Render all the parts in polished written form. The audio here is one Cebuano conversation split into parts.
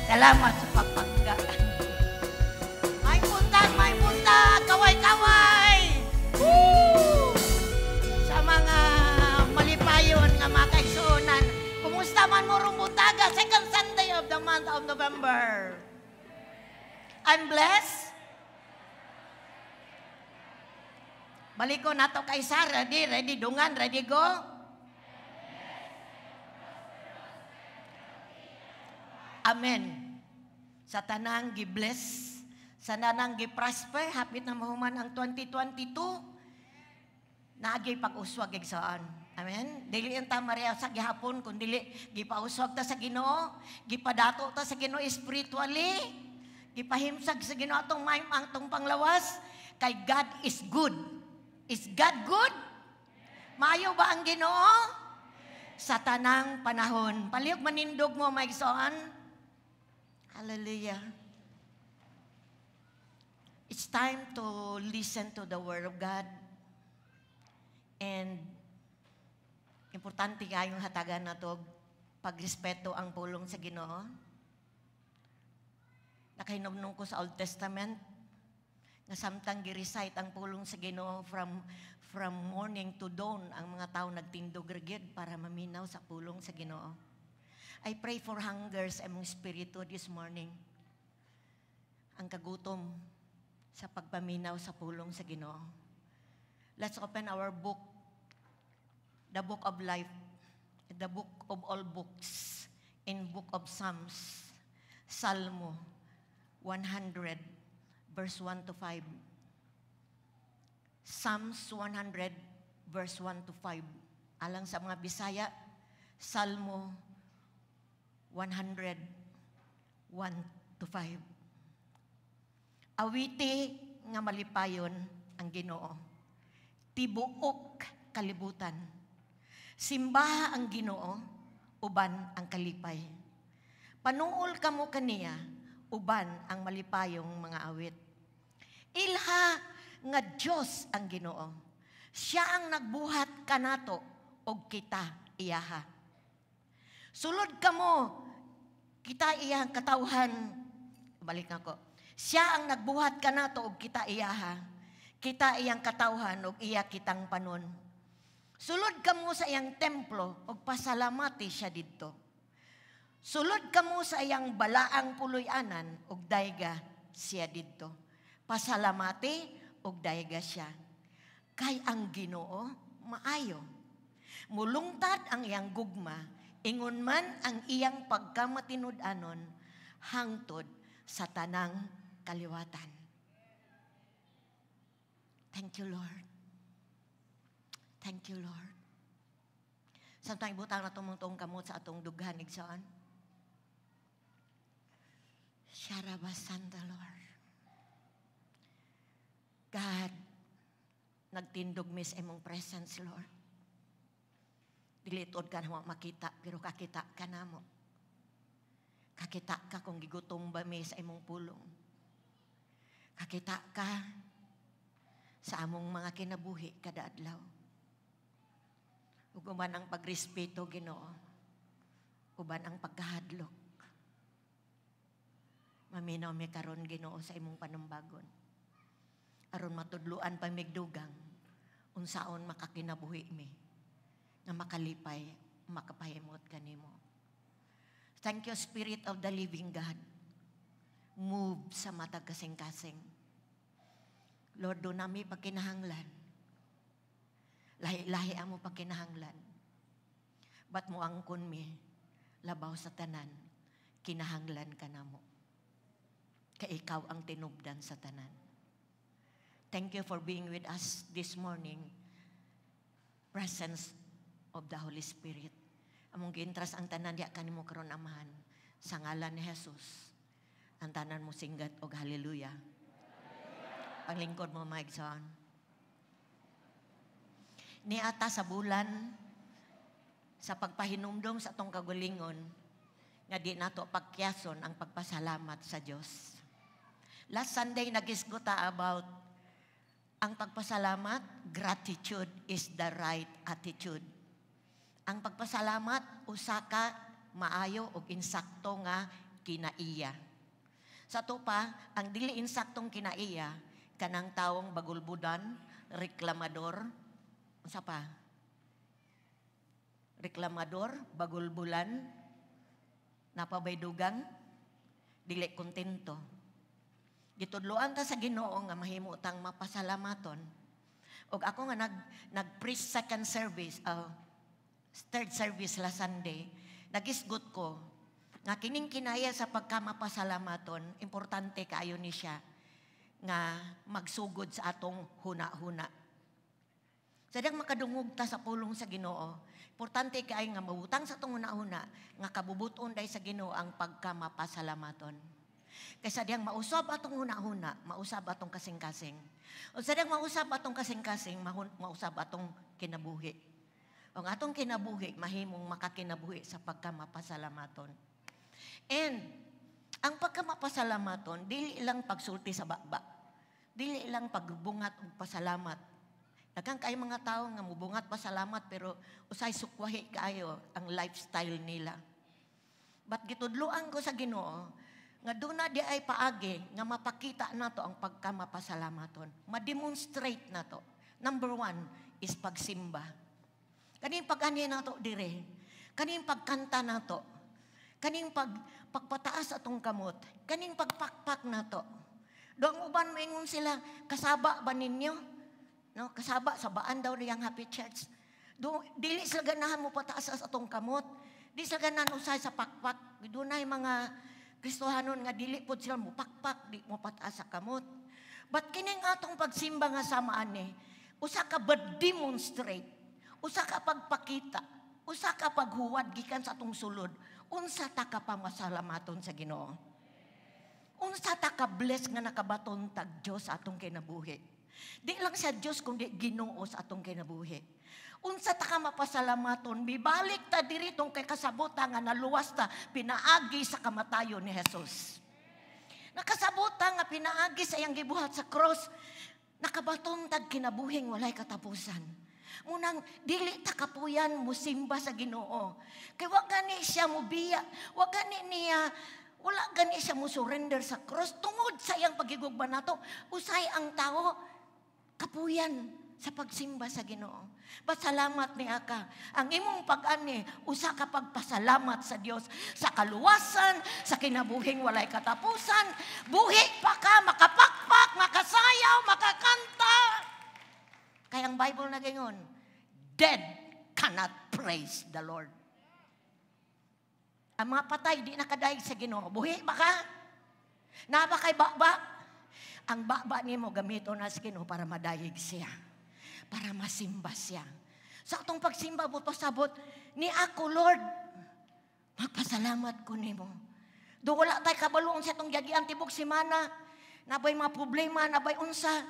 Salamat sa pagpangga. May buntag, may buntag, kaway-kaway! Woo! Sa mga malipayon nga mga kaigsuonan, kumusta man mo rong buntaga, second Sunday of the month of November? I'm blessed. Balik ko nato kay Sar, ready, ready, dungan, ready, go. Amen. Sa tanang gi-bless, sa tanang gi-prosper, hapit na mahuman ang 2022, naagi pag-uswag igsoon. Amen. Dili ta Maria sa gihapon, kun dili gipauswag ta sa Ginoo, gipadato ta sa Ginoo spiritually, gipahimsag sa Ginoo atong maym ang atong panglawas, kay God is good. Is God good? Maayo ba ang Ginoo? Sa tanang panahon. Palihog manindog mo, mga igsoon. Hallelujah. It's time to listen to the Word of God. And importante kayong hatagan na to pagrespeto ang pulong sa Ginoo. Nakahinumdum ko sa Old Testament nga samtang gi-recite ang pulong sa Ginoo from morning to dawn, ang mga tao nagtindog ra gyud para maminaw sa pulong sa Ginoo. I pray for hunger sa imong espiritu this morning. Ang kagutom sa pagpaminaw sa pulong sa Ginoo. Let's open our book, the book of life, the book of all books, in book of Psalms, Salmo 100, verse 1 to 5. Psalms 100, verse 1 to 5. Alang sa mga Bisaya, Salmo 100, 1 to 5. Awiti nga malipayon ang Ginoo. Tibuok kalibutan. Simbaha ang Ginoo, uban ang kalipay. Panuol kamo kaniya, uban ang malipayong mga awit. Ilha nga Dios ang Ginoo. Siya ang nagbuhat kanato og kita iyaha. Sulod kamo, kita iyang katawhan. Balik na ko. Siya ang nagbuhat kanato og kita iyaha. Kita iyang katawhan og iya kitang panon. Sulod kamo sa iyang templo og pasalamati siya didto. Sulod kamo sa iyang balaang puloy-anan og dayga siya didto. Pasalamati og dayga siya. Kay ang Ginoo maayo. Mulungtad ang iyang gugma, ingon man ang iyang pagkamatinud-anon hangtod sa tanang kaliwatan. Thank you, Lord. Thank you, Lord. Samtang ibutang na tumong kamot sa atong dughan, igsoon. Sharabasanta, Lord. God, nagtindog mi sa imong presence, Lord. Dili tuod ka na makita, pero kakita ka na mo. Kakita ka kung gigutom ba mi sa imong pulong. Kakita ka sa among mga kinabuhi kada adlaw. Ug uban ang pagrespeto, Ginoo. Uban ang pagkahadlok. Maminaw mi karon, Ginoo, sa imong panumbagon. Aron matudluan pa migdugang unsaon makakinabuhi mi nga makalipay, makapahimot kanimo. Thank you, Spirit of the living God. Move sa matag kasing-kasing. Lord, duna mi pagkinahanglan. Lahi-lahi amo pagkinahanglan. But mo angkon mi, labaw sa tanan, kinahanglan ka namo. Kay ikaw ang tinubdan sa tanan. Thank you for being with us this morning. Presence of the Holy Spirit. Among giintras ang tanan diha kanimo karon, Amahan, sa ngalan ni Jesus. Ang tanan mo singgat og hallelujah. Panglingkod mo, mga igsoon. Niata sa bulan sa pagpahinumdom sa atong kagulingon nga di nato pagkiyason ang pagpasalamat sa Dios. Last Sunday nagisguta about ang pagpasalamat, gratitude is the right attitude. Ang pagpasalamat usa ka maayo og insakto nga kinaiya. Sa ato pa, ang dili insaktong kinaiya, kanang tawong bagulbudan, reklamador, unsa pa? Reklamador, bagulbulan, napabay dugang, dili kontento. Gitudloan ta sa Ginoo nga mahimo tang mapasalamaton. Og ako nga nag nag pre second service, third service last Sunday, nagisgot ko nga kining kinaya sa pagkamapasalamaton, importante kaayo ni siya nga magsugod sa atong huna-huna. Sa diyang makadungog ta sa pulong sa Ginoo, importante kaayo nga mabutang sa atong huna-huna nga kabubuton day sa Ginoo ang pagkamapasalamaton. Kaysa diyang mausab atong huna-huna, mausab atong kasing-kasing. O sa diyang mausab atong kasing-kasing, mausab atong kinabuhi. O ang atong kinabuhi, mahimong makakinabuhi sa pagkamapasalamaton. And ang pagkamapasalamaton, dili lang pagsulti sa baba. Dili lang pagbungat og pasalamat. Daghan kay mga tao nga mubungat pasalamat pero usay sukwahi kaayo ang lifestyle nila. But gitudloan ko sa Ginoo nga duna di ay paagi nga mapakita nato ang pagkamapasalamaton. Ma-demonstrate nato. Number one is pagsimba. Kaning pag-ani nato dire, kaning pagkanta nato, kaning pagpataas atong kamot, kaning pagpakpak nato. Do ang uban maingon sila, "Kasaba ba ninyo?" No, kasaba sabaan daw niyang Happy Church. Do dili sila ganahan mo pataas sa atong kamot. Di sila ganahan usay sa pakpak. Dunay mga Kristohanon nga dili pod sila mo pakpak, di mo pataas sa kamot. But kining atong pagsimba nga samaan ni, usa ka ba demonstrate, usa ka pagpakita, usa ka paghuwad gikan sa atong sulod, unsa ta ka pamasalamaton sa Ginoo. Unsa ta ka bless nga nakabaton tag Dios sa atong kinabuhi. Di lang sa Dios kundi Ginoo sa atong kinabuhi. Unsa ta ka mapasalamaton, mibalik ta diri tong kay kasabutan nga naluwas ta pinaagi sa kamatayon ni Jesus. Nakasabutan nga pinaagi sa iyang gibuhat sa cross, nakabaton tag kinabuhing walay katapusan. Munang dili ta kapuyan musimba sa Ginoo. Kay wa gani siya mubiya, wa gani niya, wala gani siya mo surrender sa cross tungod sa iyang pagigugma nato. Usay ang tao kapuyan sa pagsimba sa Ginoo. Pasalamat ni aka. Ang imong pag-ani, usa ka pagpasalamat sa Dios sa kaluwasan, sa kinabuhing walay katapusan. Buhi pa ka, makapakpak, makasayaw, makakanta. Kaya ang Bible na gayon, "Dead cannot praise the Lord." Ang mga patay, di nakadayeg sa Ginoo. Buhi ba ka? Naa ba kay baba? Ang baba nimo gamito na sa Ginoo para madayeg siya. Para masimba siya. Sa atong pagsimba mo pasabot, ni ako, Lord, magpasalamat ko nimo. Do wala tay kabaloon sa atong giagian tibok semana. Nabay mga problema, nabay unsa.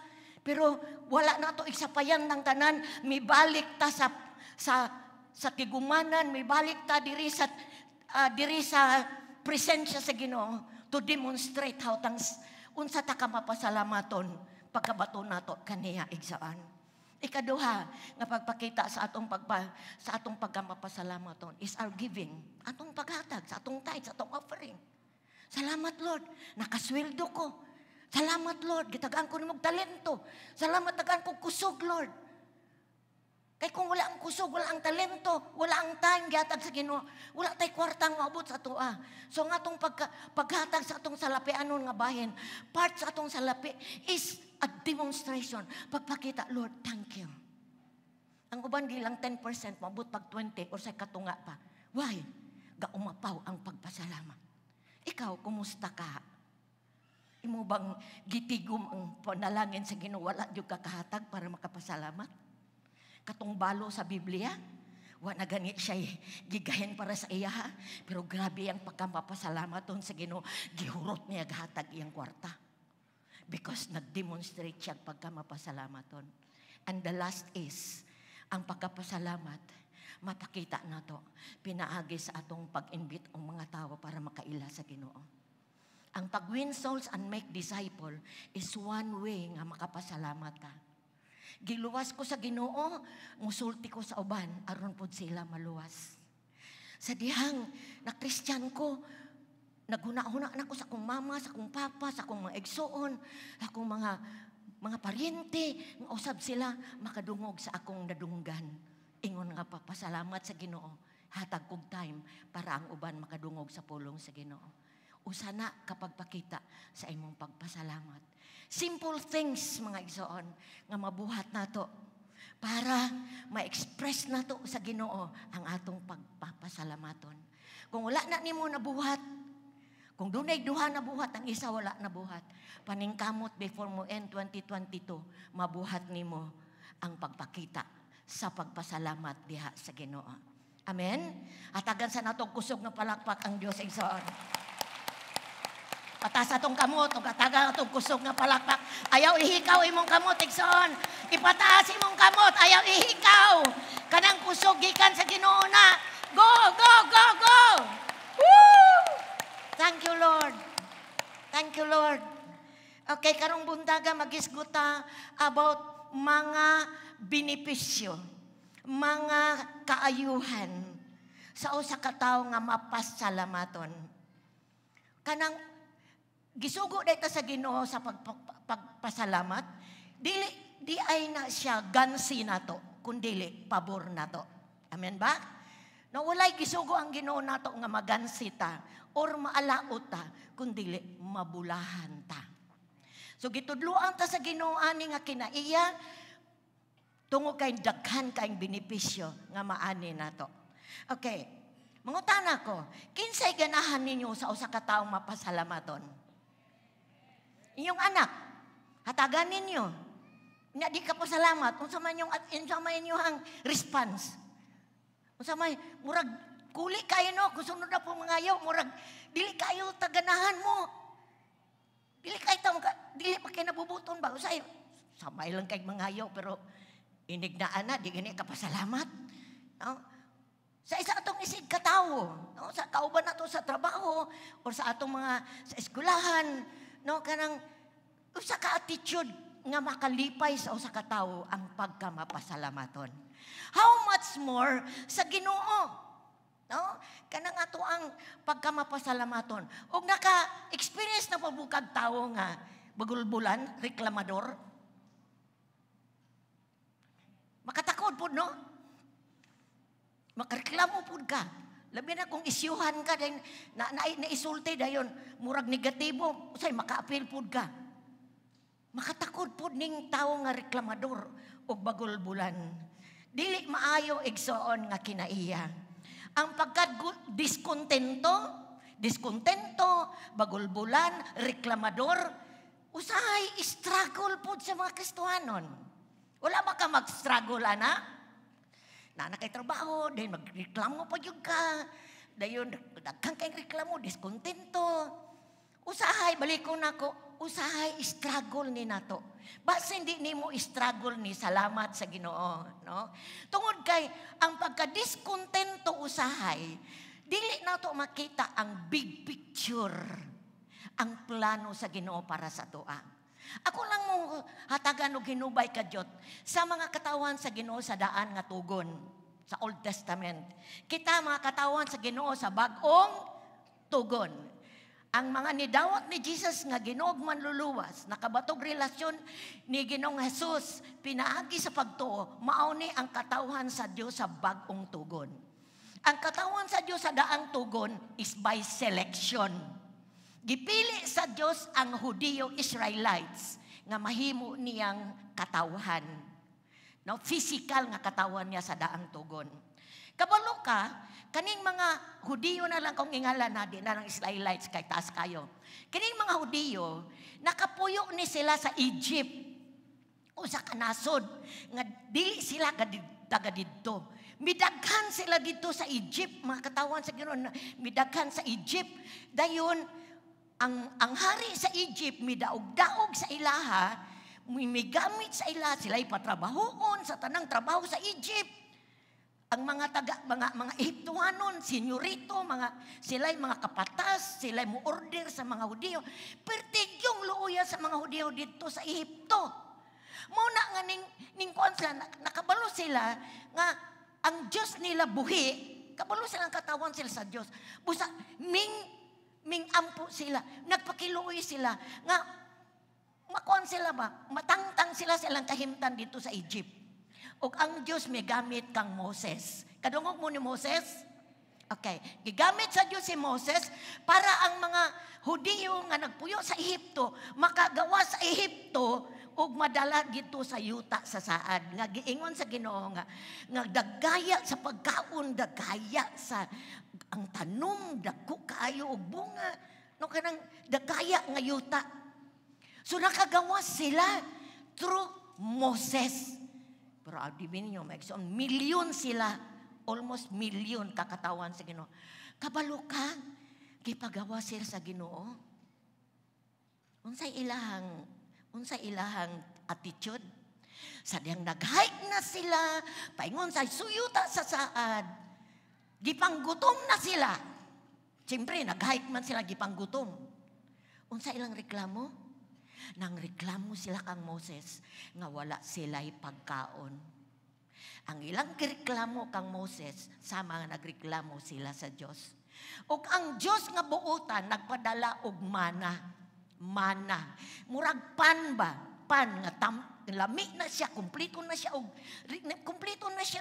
Pero wala na to isapayan ng tanan, mibalik ta sa tigumanan, mibalik ta diri sa presensya sa Ginoo to demonstrate how tang unsa ta ka mapasalamaton pagkabato nato kaniya, igsoon. Ikaduha nga pagpakita sa atong pagkamapasalamaton is our giving, atong paghatag sa atong tithe, sa atong offering. Salamat, Lord, nakasweldo ko. Salamat, Lord, gitagaan ko nimog talento. Salamat, tagaan ko kusog, Lord. Kay kung wala ang kusog, wala ang talento, wala ang time gihatag sa Ginoo, wala tay kwartang maabot sa atoa. So ang atong paghatag sa atong salapianon nga bahin, part sa atong salapi is a demonstration. Pagpakita, "Lord, thank you." Ang uban di lang 10%, maabot pag 20 or sa katunga pa. Why? Gaumapaw ang pagpasalamat. Ikaw, kumusta ka? Imo bang gitigom ang panalangin sa Ginoo, wala gyud ka kahatag para makapasalamat? Katong balo sa Biblia, wa na gani siya gigahin para sa iya ha. Pero grabe ang pagkamapasalamat sa Ginoo, gihurot niya gahatag iyang kwarta. Because nag-demonstrate siya pagkamapasalamaton. And the last is, ang pagkapasalamat, mapakita nato, pinaagi sa atong pag-invite ang mga tao para makaila sa Ginoo. Ang pag-win souls and make disciple is one way nga makapasalamat ka. Giluwas ko sa Ginoo, musulti ko sa uban aron pod sila maluwas. Sa dihang na Christian ko, Naghuna-huna na ko sa akong mama, sa akong papa, sa akong mga igsuon, sa akong mga paryente, nga usab sila makadungog sa akong nadunggan. Ingon nga papasalamat sa Ginoo, hatag kog time para ang uban makadungog sa pulong sa Ginoo. Usa na kapag pakita sa imong pagpasalamat. Simple things, mga igsoon, nga mabuhat nato para ma-express nato sa Ginoo ang atong pagpapasalamaton. Kung wala na nimo nabuhat, kung dunay duha na buhat, ang isa wala na buhat, paningkamot before mo end 2022, mabuhat nimo ang pagpakita sa pagpasalamat diha sa Ginoo. Amen? Hatagan sa natong kusog nga palakpak ang Dios, igsoon. Pataas atong kamot ug hatagan atong kusog nga palakpak. Ayaw ihikaw imong kamot, igsoon. Ipataas imong kamot, ayaw ihikaw. Kanang kusog gikan sa Ginoo na. Go, go, go, go. Woo! Thank you, Lord. Thank you, Lord. Okay, karong buntaga magisgot ta about mga benepisyo, mga kaayuhan sa usa ka tawo nga mapasalamaton. Kanang gisugo dayta sa Ginoo sa pagpasalamat, dili di ay na siya gansi nato, kundili pabor nato. Amen ba? No, walay gisugo ang Ginoo nato nga magansi ta or maalaot ta, kundili mabulahan ta. So gitudloan ta sa Ginoo ani nga kinaiya tungod kay daghan kaayong benepisyo nga maani nato. Okay. Mangutana ko, kinsay ganahan ninyo sa usa ka tawo mapasalamaton? Inyong anak, hatagan ninyo. Nga di ka pasalamat, unsa man inyong response? Unsa may murag kuli kayo, no, kung sunod na po mga, murag dili kayo taganahan mo. Dili kayo ta dili pa kayo nabubuton ba? Usay samay lang kay mangayo, pero inignaan na di gani ka pasalamat. No? Sa isa atong isig katawo, no? Sa kauban nato sa trabaho or sa atong mga sa eskwelahan, no, kanang usa ka attitude nga makalipay sa usa ka tawo ang pagkamapasalamaton. How much more sa Ginoo? No? Kanang ato ang pagkamapasalamaton. Og naka-experience na po kag tawo nga bagulbulan, reklamador? Makatakod po, no? Makareklamo po ka. Labi na kung isyuhan ka, din, na, na, naisulti dayon, murag negatibo, usay maka-appeal pud ka. Makatakod pud ning tawo nga reklamador og bagulbulan. Dili maayo, igsoon, nga kinaiya. Ang pagka diskontento, diskontento, bagulbulan, reklamador, usahay struggle pud sa mga Kristohanon. Wala ba ka mag-struggle ana? Na kay trabaho, dayon magreklamo pa jud ka. Dayon daghan kay reklamo, diskontento. Usahay balikon nako, usahay struggle ni nato. Basta hindi nimo struggle ni salamat sa Ginoo, no? Tungod kay ang pagka-diskontento usahay, dili nato makita ang big picture, ang plano sa Ginoo para sa atoa. Ako lang mo hatagan og hinubay kadyot sa mga katawan sa Ginoo sa daan nga tugon sa Old Testament. Kita mga katawan sa Ginoo sa bag-ong tugon. Ang mga nidawat ni Jesus nga Ginoo manluluwas, nakabatog relasyon ni Ginoong Jesus, pinaagi sa pagtuo, mao ni ang katawhan sa Dios sa bag-ong tugon. Ang katawan sa Dios sa daang tugon is by selection. Gipili sa Dios ang Hudiyo Israelites nga mahimo niyang katawhan. No, physical nga katawan niya sa daang tugon. Kabalo ka, kaning mga Hudiyo na lang kung ingala na, di na lang Israelites kay taas kayo. Kining mga Hudiyo, nakapuyo ni sila sa Egypt o sa kanasod, nga dili sila taga didto. Midaghan sila dito sa Egypt, mga katawan sa Ginoo, midaghan sa Egypt. Dayon, ang hari sa Egypt, midaog-daog sa ilaha, migamit sa ilaha, sila ipatrabahoon sa tanang trabaho sa Egypt. Ang mga taga mga Ehiptohanon, senyorito, mga sila'y mga kapatas, sila'y mo order sa mga Hudiyo. Pertigyong luoya sa mga Hudiyo dito sa Ehipto. Mao na nga ning kuan sila, nakabalo sila nga ang Dios nila buhi, kabalo sila ang katawan sila sa Dios. Busa ming ming Niampo sila, nagpakiluoy sila nga makuan sila ba, matangtang sila sa ilang kahimtang dito sa Egypt. Ug ang Dios may gamit kang Moses. Kadungog mo ni Moses? Okay, gigamit sa Dios si Moses para ang mga Hudiyo nga nagpuyo sa Ehipto makagawa sa Ehipto ug madala dito sa yuta sa saad nga giingon sa Ginoo nga nga dagaya sa pagkaon, dagaya sa ang tanom, dagko kaayo og bunga, no, kanang dagaya nga yuta. So nakagawas sila through Moses. Pero abi ninyo, mga igsoon, milyon sila, almost milyon kakatawan sa Ginoo. Kabalo ka, gipagawa sila sa Ginoo. Unsay ilahang attitude? Sa diyang nag-hike na sila, paingon sa yuta sa saad, gipanggutom na sila. Siyempre, nag-hike man sila, gipanggutom. Unsa ilang reklamo? Nang reklamo sila kang Moses nga wala sila'y pagkaon. Ang ilang gireklamo kang Moses, sama nga nagreklamo sila sa Dios. Ug ang Dios nga buotan nagpadala og mana. Mana. Murag pan ba? Pan nga tam, lami na siya, kumpleto na siya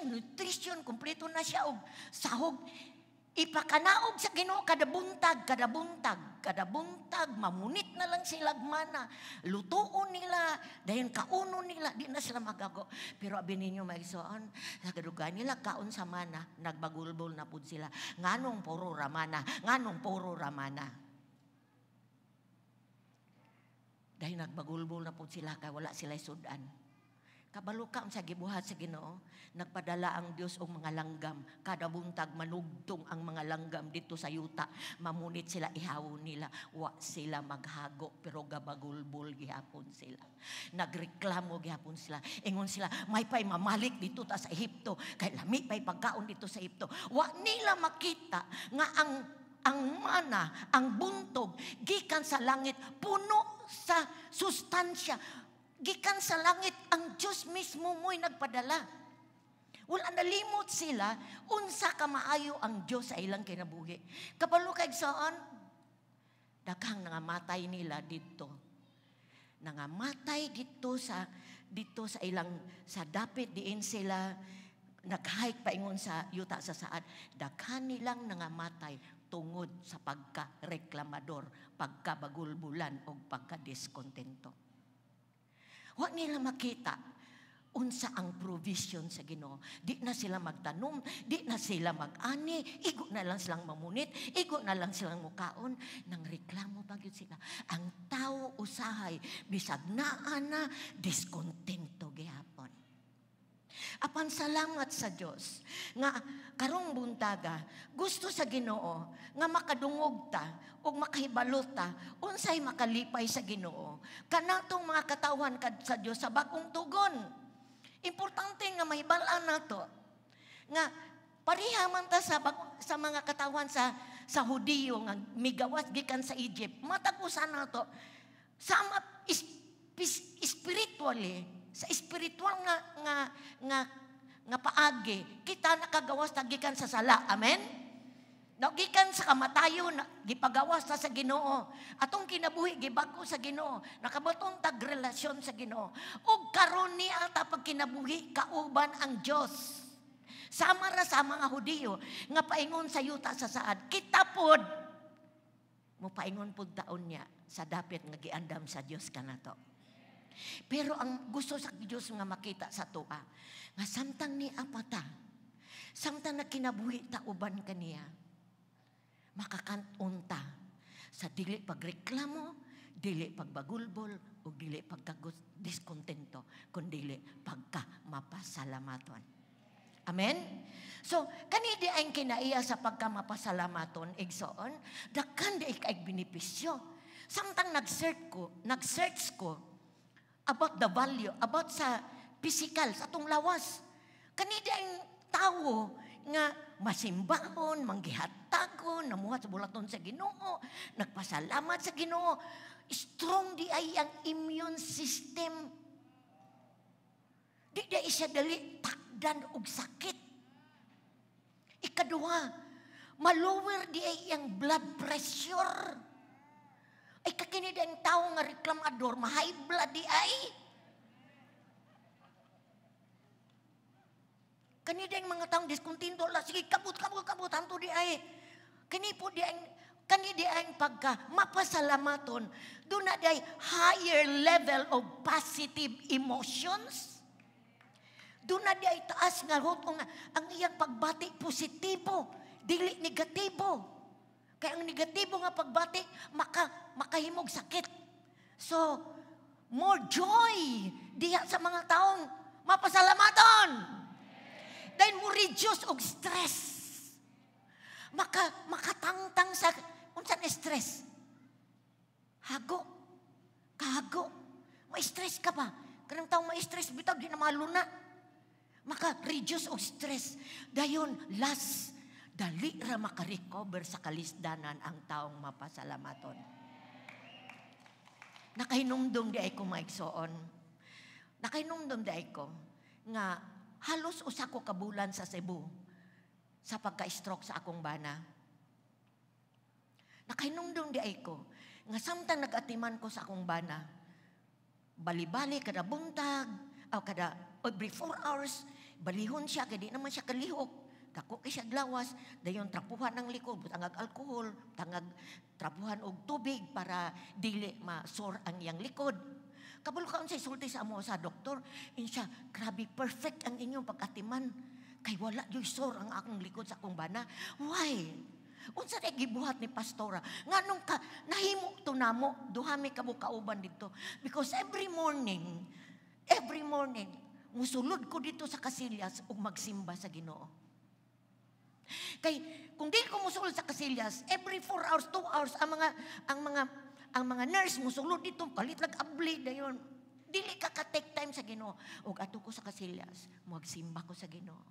nutrition, kumpleto na siya og sahog. Ipakanaog sa Ginoo kada buntag, kada buntag, kada buntag, mamunit na lang sila mana. Lutuon nila, dayon kaunon nila, di na sila magago. Pero abi ninyo, mga igsoon, sa kadugayan nila kaon sa mana, nagbagulbol na pud sila. Nganong puro ramana, nganong puro ramana. Dahil nagbagulbol na pud sila kay wala sila sudan. Kabalo ka sa gibuhat sa Ginoo, nagpadala ang Dios og mga langgam. Kada buntag manugtong ang mga langgam dito sa yuta. Mamunit sila, ihawon nila. Wa sila maghago, pero gabagulbol gihapon sila. Nagreklamo gihapon sila. Ingon sila, may pay mamalik dito ta sa Ehipto. Kay lami pay pagkaon dito sa Ehipto. Wa nila makita nga ang mana, ang buntog, gikan sa langit, puno sa sustansya. Gikan sa langit, ang Diyos mismo mo'y nagpadala. Wala nalimot sila, unsa ka maayo ang Diyos sa ilang kinabuhi. Kabalo kay saan? Daghang nangamatay nila dito. Nangamatay dito sa ilang, sa dapit diin sila nag-hike paingon sa yuta sa saad. Daghan nilang nangamatay tungod sa pagka-reklamador, pagkabagulbulan o pagka-diskontento. Wa nila makita unsa ang provision sa Ginoo. Di na sila magtanom, di na sila mag-ani, igo na lang silang mamunit, igo na lang silang mukaon. Nang reklamo pa gyud sila. Ang tao usahay bisag naa na, diskontento gihapon. Apan salamat sa Dios nga karong buntaga gusto sa Ginoo nga makadungog ta ug makahibalo ta unsay makalipay sa Ginoo kanatong mga katawhan kad sa Dios sa bag-ong tugon. Importante nga mahibal-an nato nga pareha man ta sa mga katawhan sa Hudiyo nga migawas gikan sa Egypt. Matag usa nato sama spiritually, sa spiritual nga paagi, kita nakagawas ta gikan sa sala. Amen? No, gikan sa kamatayon, gipagawas ta sa Ginoo. Atong kinabuhi gibag-o sa Ginoo. Nakabaton tag relasyon sa Ginoo. Ug karon ni ata pag kinabuhi kauban ang Dios. Sama ra sa mga Hudiyo nga paingon sa yuta sa saad. Kita pod mopaingon pod taon niya sa dapit nga giandam sa Dios kanato. Pero ang gusto sa Dios nga makita sa atoa, nga samtang ni apata, samtang nakinabuhi ta uban kaniya, makakanton ta sa dili pagreklamo, dili pagbagulbol, o dili pagkadiskontento, kun dili pagka mapasalamaton. Amen? So, kani di ang kinaiya sa pagka mapasalamaton, igsoon, daghan di kay benepisyo. Samtang nag-search ko about the value, about sa physical, sa atong lawas. Kani di ang tawo nga masimbahon, manggihatagon, namuhat sa bulaton sa Ginoo, nagpasalamat sa Ginoo. Strong di ay ang immune system. Di di siya dali takdan og sakit. Ikaduha, malower di ay ang blood pressure. Ay kakini ang tao nga reklamador, ma-high blood diay. Kani ang mga taong diskuntento la, sige, kabut, kabut, kabut, hanto diay. Kani po di ang, kani diay pagka mapasalamaton, duna diay higher level of positive emotions. Duna diay taas nga huto nga ang iyang pagbati positibo, dili negatibo. Kaya ang negatibo nga pagbati makahimog sakit. So, more joy diha sa mga taong mapasalamaton. Dahil mo reduce og stress. Makatangtang sa unsa na stress? Hago. Kahago. Ma-stress ka ba? Kanang taong ma-stress bitaw di na maluna. Maka-reduce og stress. Dayon last, dali ra maka-recover sa kalisdanan ang taong mapasalamaton. Nakahinumdum diay ko, maigsoon. Nakahinumdum diay ko nga halos usa ko ka bulan sa Cebu sa pagka-stroke sa akong bana. Nakahinumdum diay ko nga samtang nag-atiman ko sa akong bana, bali-bali kada buntag, o kada every 4 hours, balihon siya, kay di naman siya kalihok. Dako kay siya glawas, dayon trapuhan ang likod, tangag alkohol, tangag trapuhan og tubig para dili ma-sore ang iyang likod. Kabalo ka unsay sulti sa amo sa doktor, insya, grabe perfect ang inyong pag-atiman. Kay wala gyud sore ang akong likod sa akong bana. Why? Unsa day gibuhat ni pastora? Nganong ka nahimo to namo, duha mi kamo kauban didto. Because every morning, musulod ko dito sa Kasilyas ug magsimba sa Ginoo. Kay kung di ko musulod sa Kasilyas, every 4 hours, 2 hours ang mga nurse musulod dito, palit lag abli dayon. Dili ka ka take time sa Ginoo. Ug adto ko sa Kasilyas, magsimba ko sa Ginoo.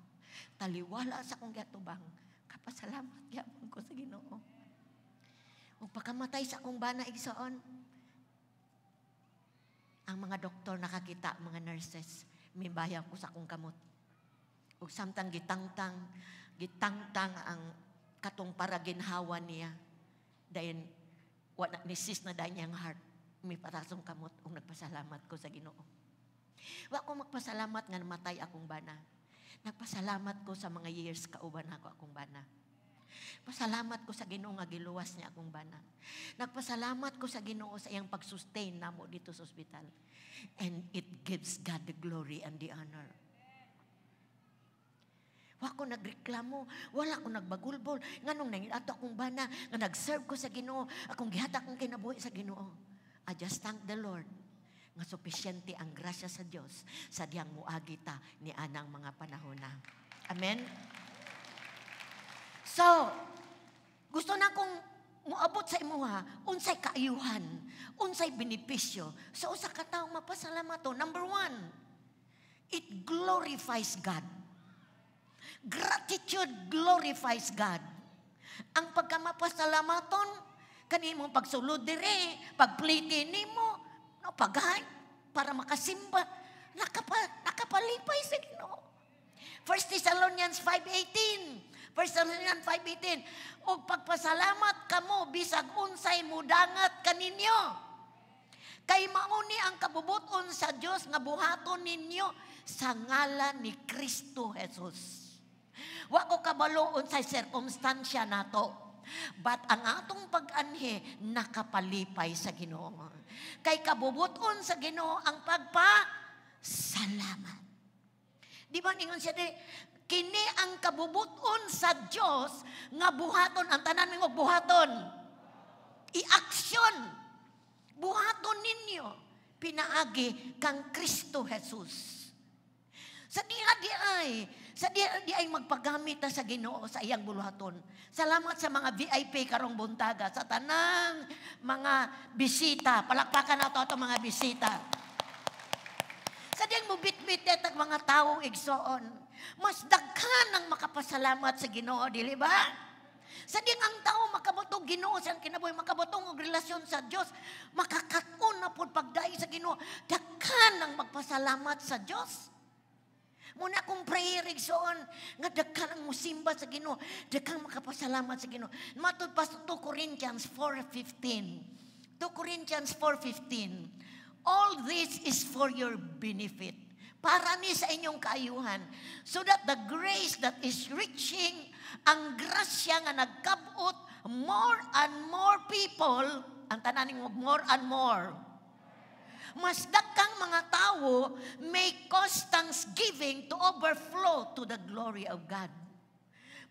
Taliwala sa akong giatubang, kapasalamat gyapon ko sa Ginoo. Ug pagkamatay sa akong bana, igsoon, ang mga doktor nakakita, mga nurses, mibayang ko sa akong kamot. Ug samtang gitangtang, gitangtang ang katong para ginhawa niya. Dayon, wala ni sis na dayon niyang heart. May patasong kamot ug nagpasalamat ko sa Ginoo. Wa ko magpasalamat nga namatay akong bana. Nagpasalamat ko sa mga years kauban ako akong bana. Pasalamat ko sa Ginoo nga giluwas niya akong bana. Nagpasalamat ko sa Ginoo sa iyang pag-sustain namo dito sa ospital. And it gives God the glory and the honor. Wa ko nagreklamo, wala ko nagbagulbol. Nganong nangin ato akong bana, nga nag-serve ko sa Ginoo, akong gihatag akong kinabuhi sa Ginoo. I just thank the Lord nga sufisyente ang grasya sa Dios sa diyang muagi ta ni anang mga panahon na. Amen? So, gusto na kong muabot sa imuha, unsay kaayuhan, unsay benepisyo sa usa ka tawo mapasalamaton. Number one, it glorifies God. Gratitude glorifies God. Ang pagkamapasalamaton, kanimo pagsulod dire, pagpliti nimo, no, paghay, para makasimba, nakapalipay sa Ginoo. 1 Thessalonians 5:18. 1 Thessalonians 5:18. Og pagpasalamat kamo bisag unsay mudangat kaninyo. Kay mauni ang kabubuton sa Dios nga buhaton ninyo sa ngalan ni Kristo Jesus. Wa ko kabalo unsay sirkumstansya nato. But ang atong pag-anhi nakapalipay sa Ginoo. Kay kabubuton sa Ginoo ang pagpasalamat. Di ba ningon siya di, kini ang kabubuton sa Dios nga buhaton, ang tanan mo buhaton. I-aksyon. Buhaton ninyo pinaagi kang Kristo Jesus. Sa diha diay magpagamit ta sa Ginoo sa iyang buluhaton. Salamat sa mga VIP karong buntaga, sa tanang mga bisita. Palakpakan nato atong mga bisita. Sa diyang mubitbit at mga tawo, igsoon, mas daghan ang makapasalamat sa Ginoo, dili ba? Sa diyang ang tao makabotog Ginoo sa kinabuhi, makabotog og relasyon sa Dios, makakaton na pud pagdai sa Ginoo, daghan ang magpasalamat sa Dios. Muna akong prayer, igsoon, nga daghan ang musimba sa Ginoo, daghan makapasalamat sa Ginoo. Matud pa sa 2 Corinthians 4:15. 2 Corinthians 4:15. All this is for your benefit. Para ni sa inyong kaayuhan. So that the grace that is reaching, ang grasya nga nagkabot more and more people, ang tanan more and more. Mas daghang mga tao may cause thanksgiving to overflow to the glory of God.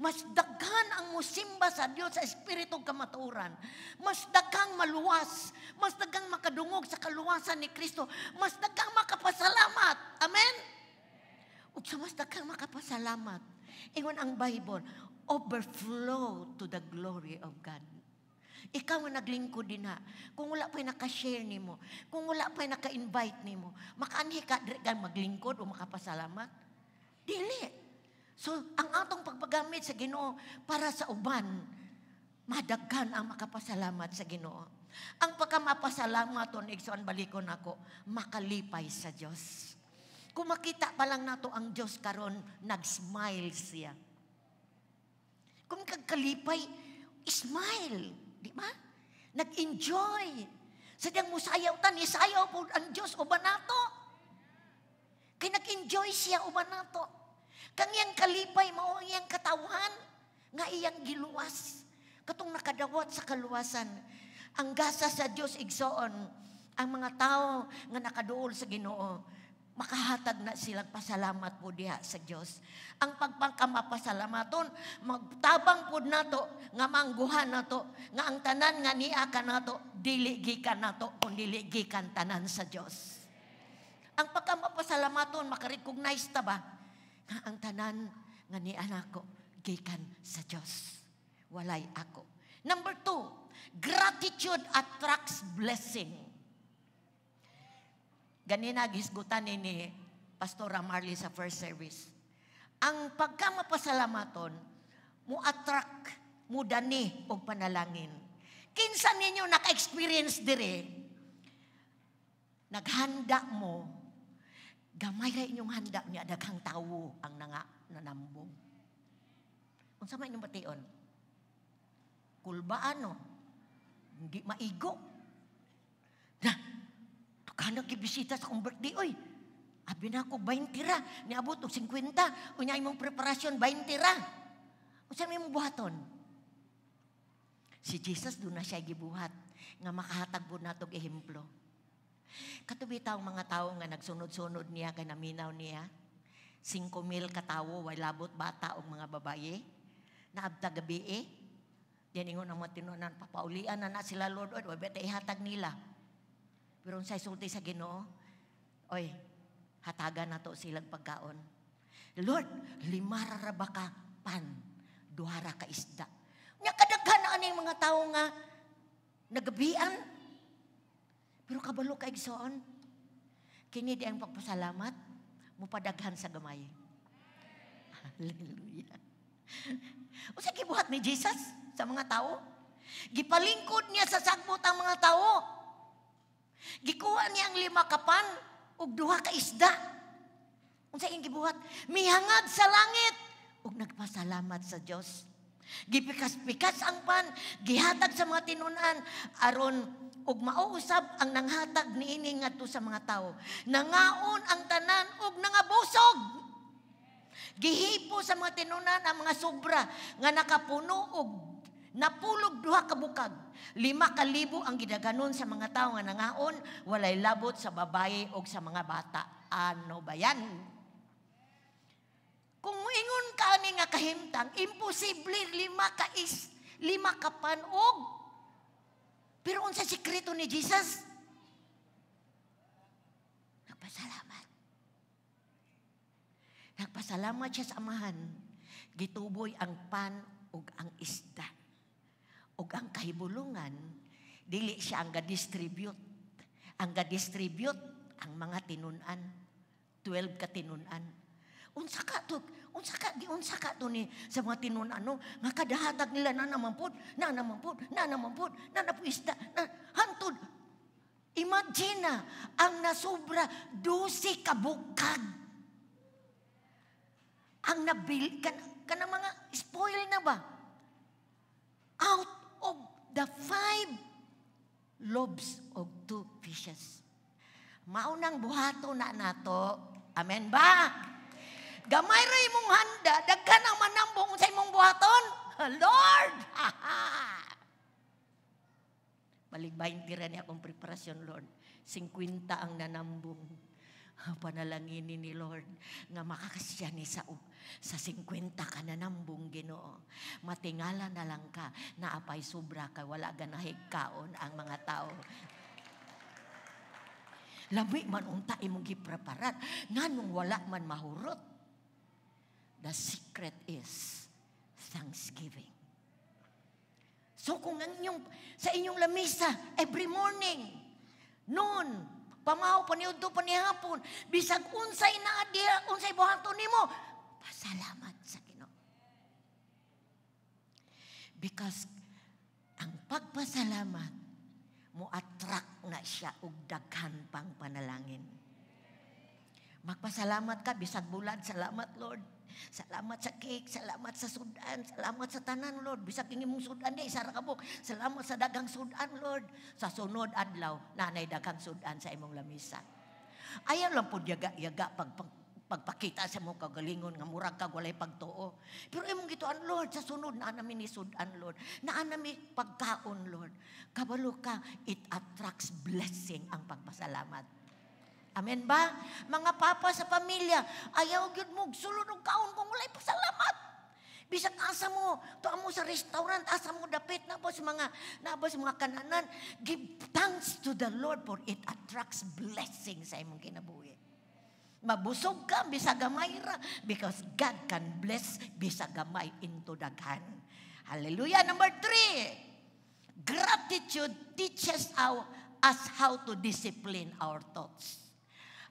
Mas daghan ang musimba sa Dios sa espiritu kamatuoran. Mas daghang maluwas, mas daghang makadungog sa kaluwasan ni Kristo, mas daghang makapasalamat. Amen? Ug sa mas daghang makapasalamat, ingon ang Bible, overflow to the glory of God. Ikaw nga naglingkod din ha. Kung wala pa'y naka-share nimo, kung wala pa'y naka-invite nimo, makaanhi ka diri ka maglingkod o makapasalamat? Dili. So, ang atong pagpagamit sa Ginoo para sa uban, madaghan ang makapasalamat sa Ginoo. Ang pagkamapasalamat, igsoon, balikon ako, makalipay sa Dios. Kung makita pa lang nato ang Dios karon, nag-smile siya. Kung kagkalipay, smile, di ba? Nag-enjoy. Sadyang musayaw ta, nisayaw po ang Dios uban nato. Kay nag-enjoy siya uban nato. Kang iyang kalipay, mao ang iyang katawhan, nga iyang giluwas. Katong nakadawat sa kaluwasan. Ang gasa sa Dios, igsoon, ang mga tao nga nakaduol sa Ginoo, makahatag na silang pasalamat po diha sa Dios. Ang pagpangkamapasalamaton, magtabang po nato, nga mangguhan nato, nga ang tanan nga niya ka nato, dili gikan nato, kun dili gikan tanan sa Dios. Ang pagkamapasalamaton, makarecognize ta ba nga ang tanan nga niya nako gikan sa Dios? Walay ako. Number 2, gratitude attracts blessing. Ganina gisgutan ni Pastora Marley sa first service. Ang pagkamapasalamaton, mo attract, mo dani og panalangin. Kinsa ninyo naka-experience dire? Naghanda mo, gamay ra inyong handa niya, daghang tawo ang nanga nanambong. Unsa man inyong bation? Kulbaan no? Hindi maigo. Na, tukana gibisita sa akong birthday, oy. Abi na ako 20 ra, niabot og 50. Unya imong preparasyon 20 ra. Unsa may imong buhaton? Si Jesus duna siya gibuhat nga makahatag po natog ehemplo. Kato bitaw mga tao nga nagsunod-sunod niya kay naminaw niya. 5,000 katawo, way labot bata og mga babaye. Naabta gabi eh. Diyan ingon ang mga tinunan, papaulian na na sila, Lord, oy, way ihatag nila. Pero unsay sulti sa Ginoo? Oy, hatagan nato silang pagkaon. Lord, 5 ra ba ka pan, 2 ra ka isda. Nya kadaghan na aning mga tawo nga nagabian. Pero kabalo ka, igsoon, kini di ang pagpasalamat, mupadaghan sa gamay. Hallelujah. Unsa gibuhat ni Jesus sa mga tao? Gipalingkod niya sa sagbot ang mga tao. Gikuha niya ang 5 ka pan ug 2 ka isda. Unsa iyang gibuhat? Mihangad sa langit ug nagpasalamat sa Dios. Gipikas-pikas ang pan, gihatag sa mga tinunan aron ug mauusab ang nanghatag niini ngadto sa mga tawo. Nangaon ang tanan ug nangabusog. Gihipo sa mga tinunan ang mga sobra nga nakapuno og napulog 2 ka bukag. 5,000 ang gidaganon sa mga tawo nga nangaon, walay labot sa babaye og sa mga bata. Ano ba yan? Kung moingon ka ani nga kahimtang, imposible 5 ka pan og. Pero unsa sikreto ni Jesus? Nagpasalamat. Nagpasalamat siya sa Amahan. Gituboy ang pan ug ang isda. Ug ang kahibulungan, dili siya ang ga-distribute. Ang ga-distribute ang mga tinunan. 12 ka tinunan. Unsa ka to? Unsa ka di unsa ka to ni sa mga tinunan no? Nga kadahatag nila na naman pud, na naman pud, na naman pud, na na isda, na hantod. Imagine na, ang nasobra 12 ka bukag. Ang nabil kan kanang mga spoil na ba? Out of the 5 loaves og two fishes. Maunang buhato na nato. Amen ba? Gamay ra imong handa, daghan ang manambong sa imong buhaton. Lord! Balig 20 ra ni akong preparasyon, Lord. 50 ang nanambong. Panalanginin ni Lord nga makakasya ni sa 50 ka nanambong, Ginoo. Matingala na lang ka na apay sobra kay wala ganahig kaon ang mga tao. Lami man unta imong gipreparar nganong wala man mahurot? The secret is thanksgiving. So kung ang inyong, sa inyong lamisa, every morning, noon, pamahaw, paniudto, panihapon, bisag unsay na diha, unsay buhaton nimo, pasalamat sa Ginoo. Because ang pagpasalamat, mo attract na siya og daghan pang panalangin. Magpasalamat ka, bisag bulad, salamat, Lord. Salamat sa cake, salamat sa sudan, salamat sa tanan, Lord. Bisag imong sudan di isa ra ka buok. Salamat sa daghang sudan, Lord. Sa sunod adlaw, nanay daghang sudan sa imong lamisa. Ayaw lang po yaga-yaga pagpakita sa imong kagalingon nga murag kag walay pagtuo. Pero imong gituan, "Lord, sa sunod naa nami ni sudan, Lord. Naa nami pagkaon, Lord." Kabalo ka, it attracts blessing ang pagpasalamat. Amen ba? Mga papa sa pamilya, ayaw gyud mo sulod og kaon kung walay pasalamat. Bisag asa mo, tuwa mo sa restaurant, asa mo dapit, na ba sa mga kananan, give thanks to the Lord for it attracts blessing sa imong kinabuhi. Mabusog ka, bisag gamay ra, because God can bless bisag gamay into daghan. Hallelujah. Number three, gratitude teaches us how to discipline our thoughts.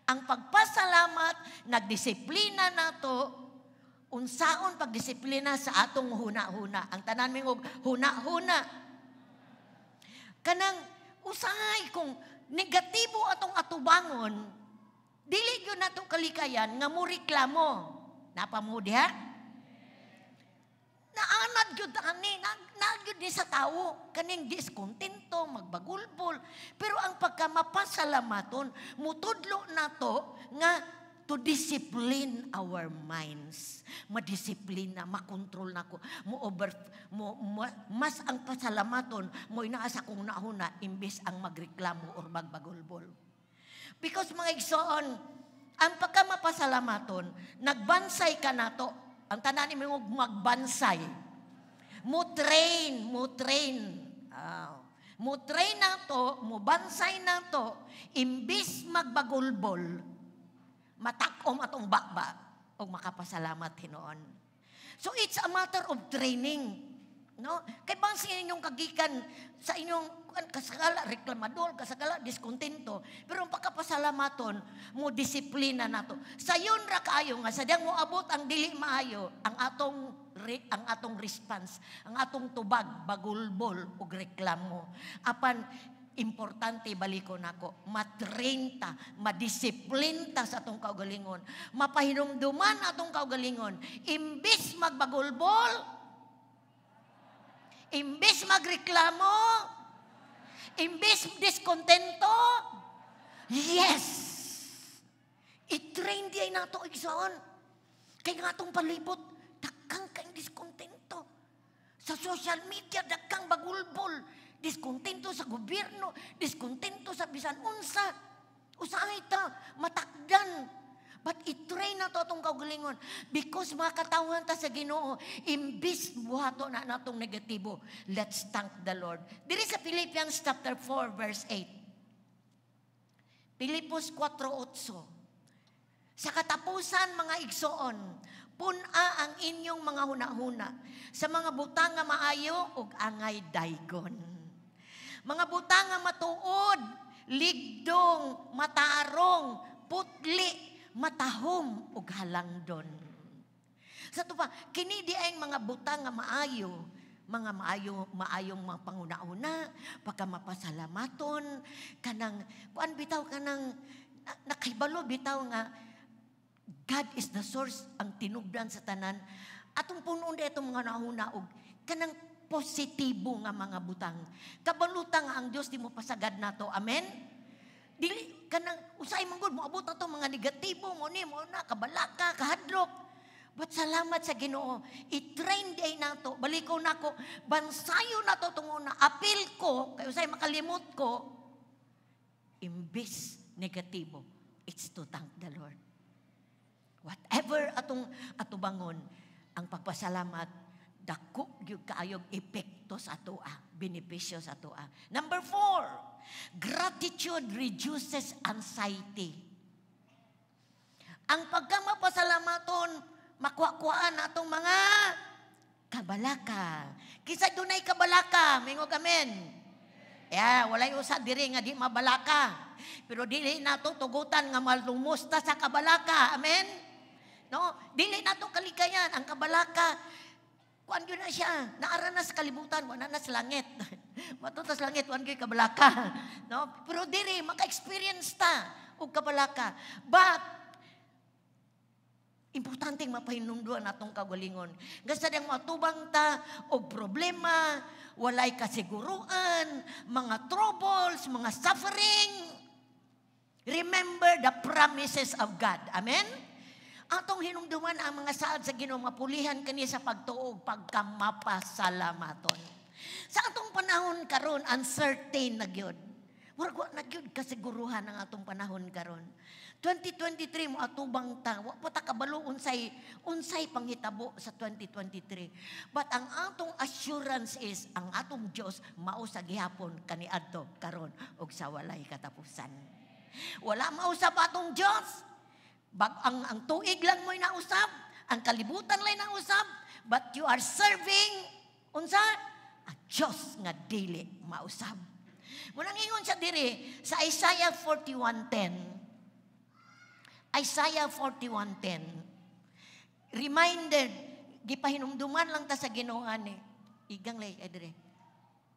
Ang pagpasalamat, nagdisiplina nato, unsaon pagdisiplina sa atong huna-huna. Ang tanan mingog, "Huna-huna." Kanang usahay kung negatibo atong atubangon, dili gyud nato kalikayan nga mo reklamo. Napa mo diha? Naanad gyud ani, na gyud ni sa tawo kaning diskontento, magbagulbol. Pero ang pagka mapasalamaton, mutudlo nato nga to discipline our minds. Madisiplina, makontrol nako, mo over mo, mo mas ang pasalamaton mo inaa sa kong nahuna imbes ang magreklamo or magbagulbol. Because, mga igsoon, ang pagka mapasalamaton, nagbansay ka nato. Ang tanan mo, "Magbansay." Mo train, mo train. Mo train nato, mo bansay nato, imbis magbagulbol, matakom atong bakba o makapasalamat hinuon. So it's a matter of training. No? Kay bang sa inyong kagikan, sa inyong kasagala reklamador, kasagala diskontento, pero ang pagkapasalamaton, mo disiplina nato. Sayon ra kaayo nga sadyang mo abot ang dili maayo, ang atong response, ang atong tubag bagulbol ug reklamo. Apan importante, baliko nako, matrain ta, madisiplin ta sa atong kaugalingon, mapahinumduman atong kaugalingon, imbis magbagulbol, imbis magreklamo, imbis diskontento, yes! I-train di ay nato, igsoon. Kay nga atong palibot, daghang kay diskontento. Sa social media, daghang bagulbol. Diskontento sa gobyerno, diskontento sa bisan unsa. Usahay ta, matakdan. But i-train na to atong kaugalingon. Because mga katawhan ta sa Ginoo, imbis buhato na natong negatibo, let's thank the Lord. Diri sa Philippians chapter 4 verse 8. Filipos 4:8. Sa katapusan, mga igsoon, pun-a ang inyong mga hunahuna sa mga butang nga maayo ug angay daygon. Mga butang nga matuod, ligdong, matarong, putli, matahom ug halangdon. Sa tupa, kini di ay mga butang nga maayo, mga maayo, maayong mga panguna-una, pagka mapasalamaton, kanang kuan bitaw, kanang nakahibalo bitaw nga God is the source, ang tinubdan sa tanan. Atong punon di atong mga nahuna og kanang Positibo nga mga butang. Kabalo ta nga ang Dios di mo pasagad nato. Amen? Dili kanang usay man gud moabot ato mga negatibo mo ni mo na kabalaka, kahadlok. But salamat sa Ginoo, i-train day nato. Baliko nako, bansayo nato tungod na apil ko kay usay makalimot ko. Imbis negatibo, it's to thank the Lord. Whatever atong atubangon, ang pagpasalamat dako gyud kaayog epekto sa atoa, benepisyo sa atoa. Number 4, gratitude reduces anxiety. Ang pagkamapasalamaton, makuha-kuhaan atong mga kabalaka. Kinsa dunay kabalaka, mingog amen. Yeah, walay usa diri nga di mabalaka. Pero dili nato tugutan nga malumusta sa kabalaka. Amen? No, dili nato kalikayan ang kabalaka. Kuan gyud na siya, naara na sa kalibutan, wala na sa langit. Mato sa langit, kuan gyud kabalaka. No? Pero diri maka-experience ta og kabalaka. But importante mapahinumduan atong kagalingon. Gasta diyang matubang ta og problema, walay kasiguruan, mga troubles, mga suffering. Remember the promises of God. Amen? Atong hinumduman ang mga saad sa Ginoo, mapulihan kani sa pagtuo, pagkamapasalamaton. Sa atong panahon karon, uncertain na gyud. Murag wa na gyud kasiguruhan ang atong panahon karon. 2023 mo atubang ta, wa pa ta kabalo unsay unsay panghitabo sa 2023. But ang atong assurance is ang atong Dios mao sa gihapon, kaniadto, karon ug sa walay katapusan. Wala mausab atong Dios. Bag, ang tuig lang mo'y nausab, ang kalibutan lang nausab, but you are serving unsa? Ang Diyos nga dili mausab. Munang ingon siya diri sa Isaiah 41:10. Isaiah 41:10. Reminder, gipahinumduman lang ta sa Ginoo ani. Igang lay ay dire.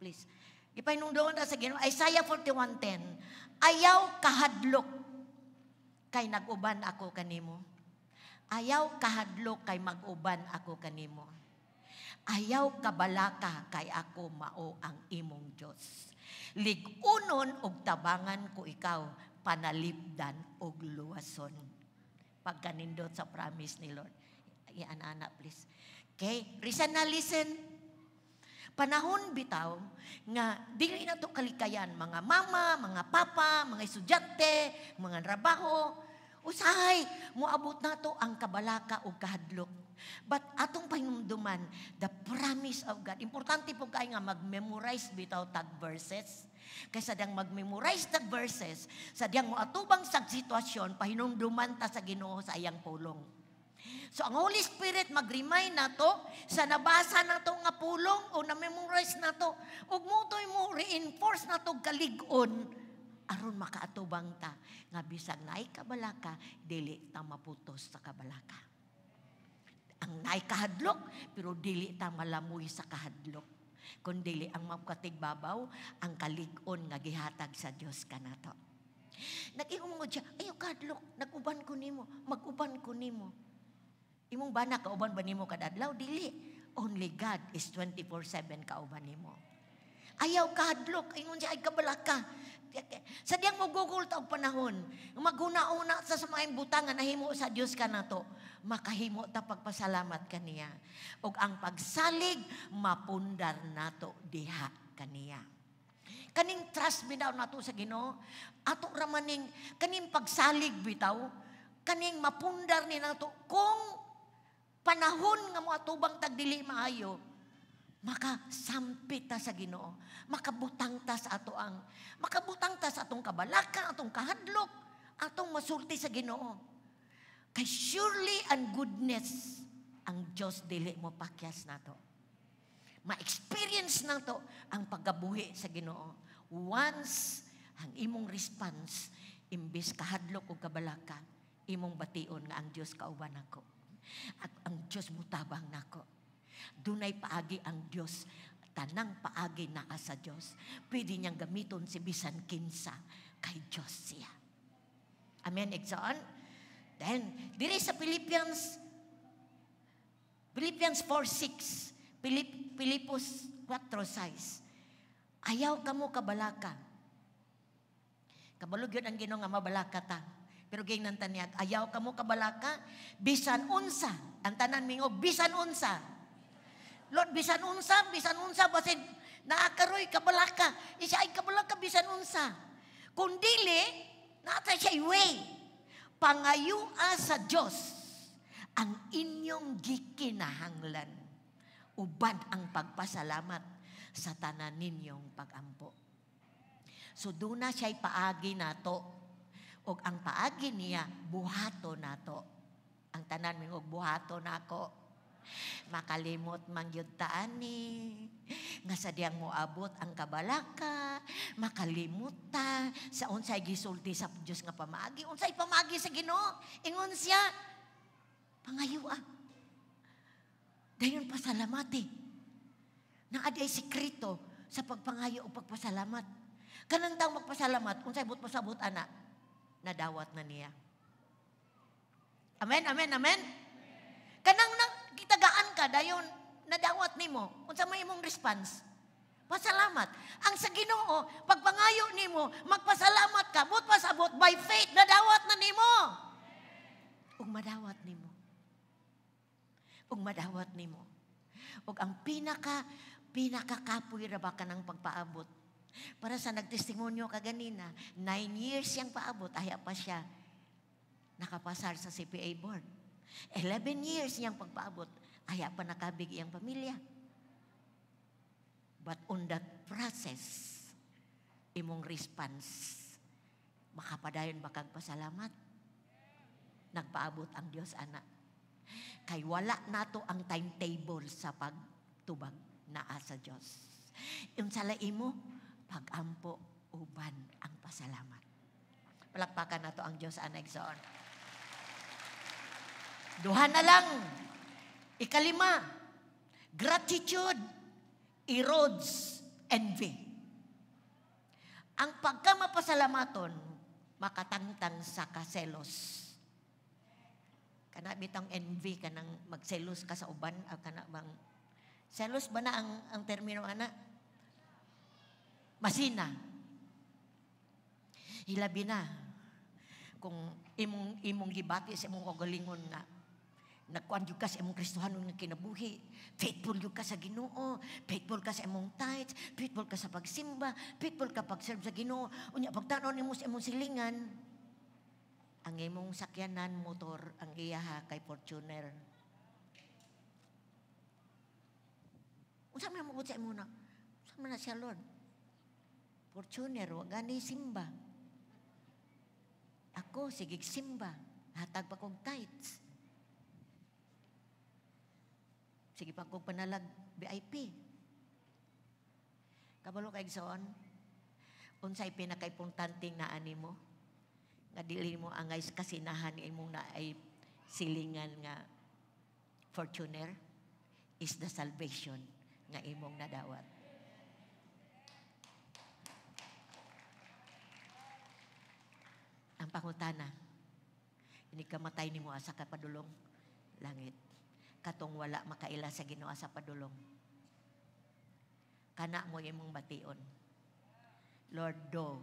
Please. Gipahinumduman ta sa Ginoo. Isaiah 41:10. "Ayaw kahadlok kay nag-uban ako kanimo. Ayaw kahadlok kay mag-uban ako kanimo. Ayaw kabalaka kay ako mao ang imong Dios. Lig-unon og tabangan ko ikaw, panalipdan og luwason." Pagkanindot sa promise ni Lord. Ian ana, please. Okay, listen na listen. Panahon bitaw nga dili na to kalikayan, mga mama, mga papa, mga estudyante, mga trabaho. Usahay moabot nato ang kabalaka ug kahadlok. But atong pahinumduman the promise of God. Importante po kay nga mag-memorize bitaw tag verses. Kaysa diyang mag-memorize tag verses, sa diyang moatubang sa sitwasyon, pahinumduman ta sa Ginoo sa iyang pulong. So ang Holy Spirit mag-remind nato sa nabasa nato nga pulong o na-memorize nato ug motoy mo reinforce nato kalig-on aron makaatubang ta nga bisag naay kabalaka, dili ta maputos sa kabalaka. Ang naay kahadlok, pero dili ta malamoy sa kahadlok. Kun dili ang makatigbabaw ang kalig-on nga gihatag sa Dios kanato. Nag-ingon mo siya, "Ayaw kahadlok, nag-uban ko nimo, mag-uban ko nimo." Imong bana kauban ba nimo kada adlaw? Dili. Only God is 24/7 kauban nimo. Ayaw kahadlok, ingon siya, ay kabalaka. Sa diyang mo google ta og panahon, maguna-una sa mga butang nga nahimo sa Dios kanato, makahimo ta pagpasalamat kaniya. Ug ang pagsalig mapundar nato diha kaniya. Kaning trust bitaw nato sa Ginoo, ato ra maning kaning pagsalig bitaw, kaning mapundar ni nato kung panahon nga moatubang tag dili maayo, makasampit ta sa Ginoo, makabutang ta sa ato ang makabutang ta sa atong kabalaka, atong kahadlok, atong masulti sa Ginoo. Kay surely and goodness ang Dios dili mo pakyas nato. Ma-experience nato ang pagkabuhi sa Ginoo. Once ang imong response, imbis kahadlok o kabalaka, imong bation nga ang Dios kauban nako. At ang Dios mutabang nako. Dunay paagi ang Dios. Tanang paagi naa sa Dios. Pwede niyang gamiton si bisan kinsa kay Dios siya. Amen, Igsoon? Then, diri sa Philippians 4:6, Pilipos 4:6. Ayaw kamo kabalaka. Kabalo gyud ang Ginoo nga mabalaka ta. Pero giingnan ta niya, ayaw kamo kabalaka, bisan unsa. Ang tanan mingog, bisan unsa. Lord, bisan unsa, basin naakaroy kabalaka. Isa ay kabalaka, bisan unsa. Kung dili, naa siya way. Pangayua sa Diyos ang inyong gikinahanglan uban ang pagpasalamat sa tanan ninyong pagampo. So duna siya'y paagi nato. Og ang paagi niya, buhato nato. Ang tanan mingog, buhato nako. Makalimot man gyud ta ani. Nga sa diyang moabot ang kabalaka, makalimot ta sa unsay gisulti sa Dios nga pamaagi, unsay pamaagi sa Ginoo. Ingon siya, pangayo ah. Dayon pasalamati. Naa diay sikreto sa pagpangayo o pagpasalamat. Kanang taong magpasalamat, unsay buot pasabot ana, nadawat na niya. Amen, amen, amen. Kanang nang gitagaan ka, dayon nadawat nimo, unsa may imong response? Pasalamat. Ang sa Ginoo, pagpangayo nimo, magpasalamat ka, buot pasabot by faith, nadawat na nimo. Ug madawat nimo. Ug madawat nimo. Ug ang pinakakapoy ra ba ka ng pagpaabot? Para sa nagtestimonyo kaganina, 9 years siyang paabot, aya pa siya nakapasar sa CPA board. 11 years niyang pagpaabot, aya pa nakabig iyang pamilya. But on that process, imong response, makapadayon ba kag pasalamat? Nagpaabot ang Dios ana. Kay wala nato ang timetable sa pagtubag naa sa Dios. Unsa la imo, pagampo uban ang pasalamat. Palakpakan nato ang Dios ana, igsoon. Duha na lang. Ikalima, gratitude erodes envy. Ang pagkamapasalamaton, makatangtang sa kaselos. Kana bitang envy, kanang magselos ka sa uban, ah, kana bang selos ba na ang termino ana? Masina. Hilabi na kung imong gibati sa imong kaugalingon nga nagkuan jud ka sa imong Kristohanon nga kinabuhi. Faithful jud ka sa Ginoo, faithful ka sa imong tithes, faithful ka sa pagsimba, faithful ka pag-serve sa Ginoo. Unya pagtan-aw nimo sa imong silingan, ang imong sakyanan motor, ang iyaha kay Fortuner. Unsa man mo sa imo na? Unsa man na siya, Lord? Fortuner, wa gani simba. Ako, sige simba. Hatag pa kong tithes. Sige pa kong panalag VIP. Kabalo kay igsoon, unsay pinakaimportanteng naa nimo? Nga dili mo angay kasinahan imong naay silingan nga Fortuner is the salvation nga imong nadawat. Ang pangutana, ini kamatay nimo asa ka padulong? Langit. Katong wala makaila sa Ginoo sa padulong. Kana mo imong bation. Lord, do.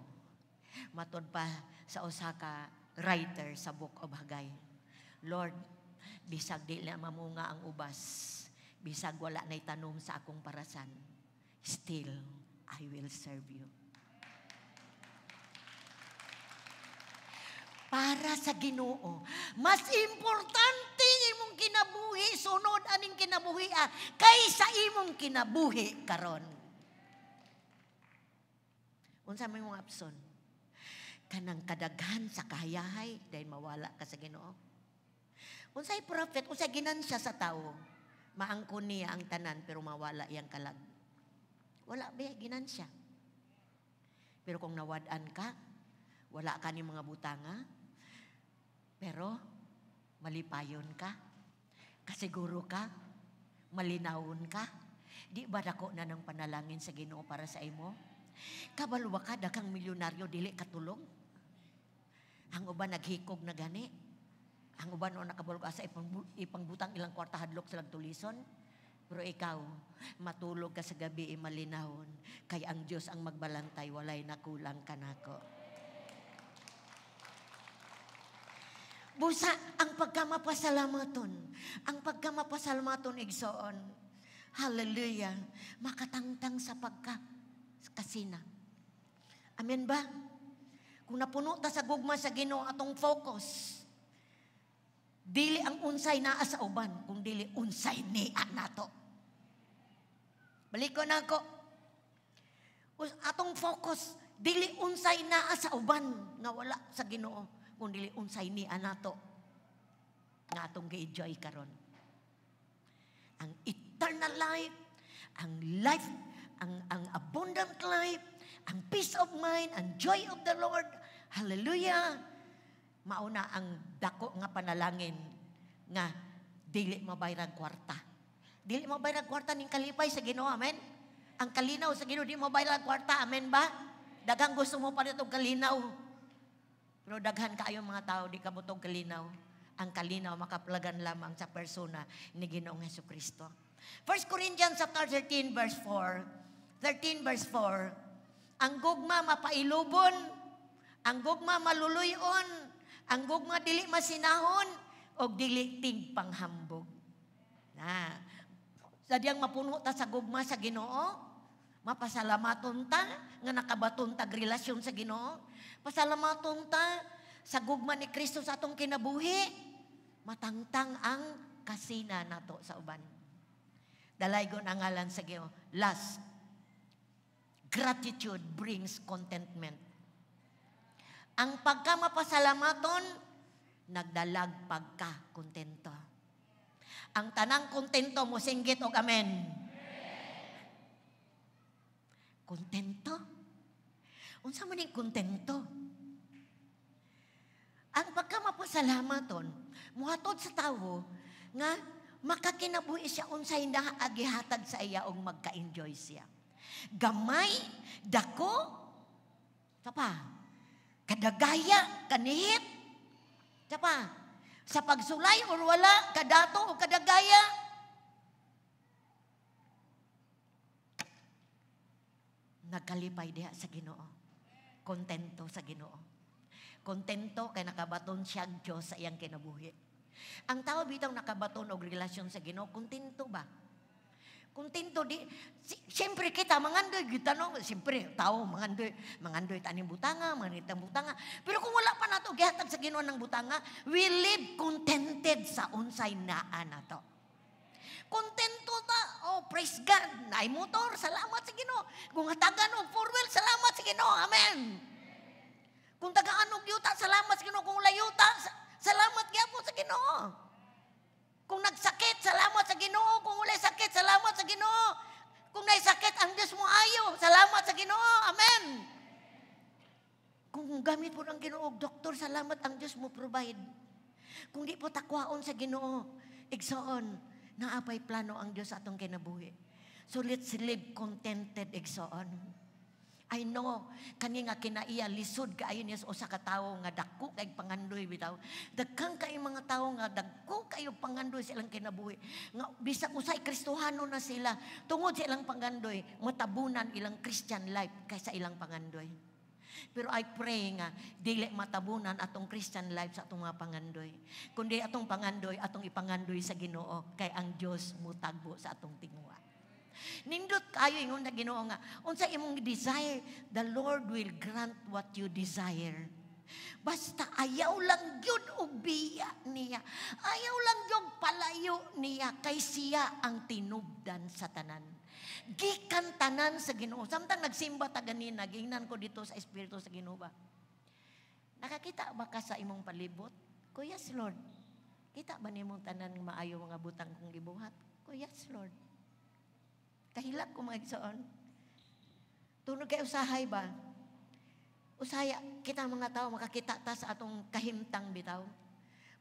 Matod pa sa usa ka writer sa Book of Haggai. Lord, bisag di na mamunga ang ubas, bisag wala na'y tanom sa akong parasan, still I will serve you. Para sa Ginoo, mas importante imong kinabuhi sunod aning kinabuhi kaysa imong kinabuhi karon. Unsa may mong option? Kanang kadaghan sa kahayahay dahil mawala ka sa Ginoo. Unsay profit, unsay ginansya sa tawo? Maangkon niya ang tanan pero mawala iyang kalag. Wala ba ginansya? Pero kung nawad-an ka, wala ka ni mga butanga, pero malipayon ka, kasiguro ka, malinawon ka, di ba dako na ng panalangin sa Ginoo para sa imo? Kabalo ba ka, dakang milyonaryo, dili katulong? Ang uban naghikog na gani. Ang uban o nakabalo asa ipangbutang ilang kwarta hadlok silang tulison. Pero ikaw, matulog ka sa gabi malinawon, kay ang Dios ang magbalantay, walay nakulang kanako. Busa ang pagkamapasalamaton, ang pagkamapasalamaton igsoon. Hallelujah. Makatangtang sa pagka kasina. Amen ba? Kung napuno ta sa gugma sa Ginoo, atong focus dili ang unsay naa sa uban, kung dili unsay niya nato. Baliko na ako. Atong focus dili unsay naa sa uban nga wala sa Ginoo, kung dili unsay niya nato nga atong gi-enjoy karon. Ang eternal life, ang life, ang abundant life, ang peace of mind, ang joy of the Lord. Hallelujah. Mauna ang dako nga panalangin nga dili mabayrag kwarta. Dili mabayrag kwarta ning kalipay sa Ginoo, amen? Ang kalinaw sa Ginoo di mabayrag kwarta, amen ba? Daghang gusto mo pa og kalinaw. Pero daghan kaayo mga tao di kabutog kalinaw. Ang kalinaw makaplagan lamang sa persona ni Ginoong Hesukristo. 1 Corinthians chapter 13 verse 4. 13 verse 4. Ang gugma mapailubon, ang gugma maluluyon, ang gugma dili masinahon, og dili tigpanghambog. Na. Sadyang mapuno ta sa gugma sa Ginoo, mapasalamaton ta nga nakabaton tag relasyon sa Ginoo. Pasalamaton ta sa gugma ni Kristo sa atong kinabuhi. Matangtang ang kasina nato sa uban. Dalaygon ang ngalan sa Ginoo. Last, gratitude brings contentment. Ang pagkamapasalamaton, nagdalag pagka-kontento. Ang tanang kontento mo singgit og amen. Kontento? Unsa man ning kontento? Ang pagkamapasalamaton, muhatod sa tawo nga makakinabuhi siya unsay naa gihatag sa iya og magka-enjoy siya. Gamay, dako, sapa, kadagaya, kanihit, sapa, sa pagsulay or wala, kadato o kadagaya. Nagkalipay diha sa Ginoo. Kontento sa Ginoo. Kontento kay nakabaton siya ang Diyos sa iyang kinabuhi. Ang tao bitaw nakabaton og relasyon sa Ginoo, kontento ba? Kontento di siyempre kita mangandoy kita no, siyempre tao mangandoy, mangandoy taning butanga, mangandoy tang butanga. Pero kung wala pa nato gihatag sa Ginoo ng butanga, we live contented sa unsay naa nato. Kontento ta, oh praise God, naay motor, salamat sa Ginoo. Kung hatagan og four wheel, salamat sa Ginoo. Amen. Kung tagaan og yuta, salamat sa Ginoo. Kung layuta, salamat gyapon sa Ginoo. Kung nagsakit, salamat sa Ginoo. Kung walay sakit, salamat sa Ginoo. Kung naisakit, ang Diyos mo ayo, salamat sa Ginoo. Amen. Kung gamit po ng Ginoo, doktor, salamat ang Diyos mo provide. Kung di po takwaon sa Ginoo, igsoon, naapay plano ang Diyos atong kinabuhi. So let's live contented, igsoon. I know, kani nga kinaiya, lisod kaayo niya sa usa ka tawo nga dako kay pangandoy bitaw. Daghan kay mga tawo nga dagko kayo pangandoy sa ilang kinabuhi. Nga bisag usay Kristohano na sila, tungod sa ilang pangandoy, matabunan ilang Christian life kaysa ilang pangandoy. Pero I pray nga dili matabunan atong Christian life sa atong mga pangandoy. Kundi atong pangandoy, atong ipangandoy sa Ginoo kay ang Dios mutagbo sa atong tinguha. Nindot kayo ingon na Ginoo nga unsa imong desire, the Lord will grant what you desire. Basta ayaw lang gyud og biya niya. Ayaw lang gyud palayo niya kay siya ang tinubdan sa tanan. Gikan tanan sa Ginoo. Samtang nagsimba ta ganina, gingnan ko dito sa espiritu sa Ginoo ba. Nakakita ba ka sa imong palibot? Ko yes Lord. Kita ba nimong tanan maayo mga butang kong gibuhat? Ko yes Lord. Kahilak ko mga igsoon. Tunog kay usahay ba? Usaya, kita mga tao makakita ta sa atong kahimtang bitaw.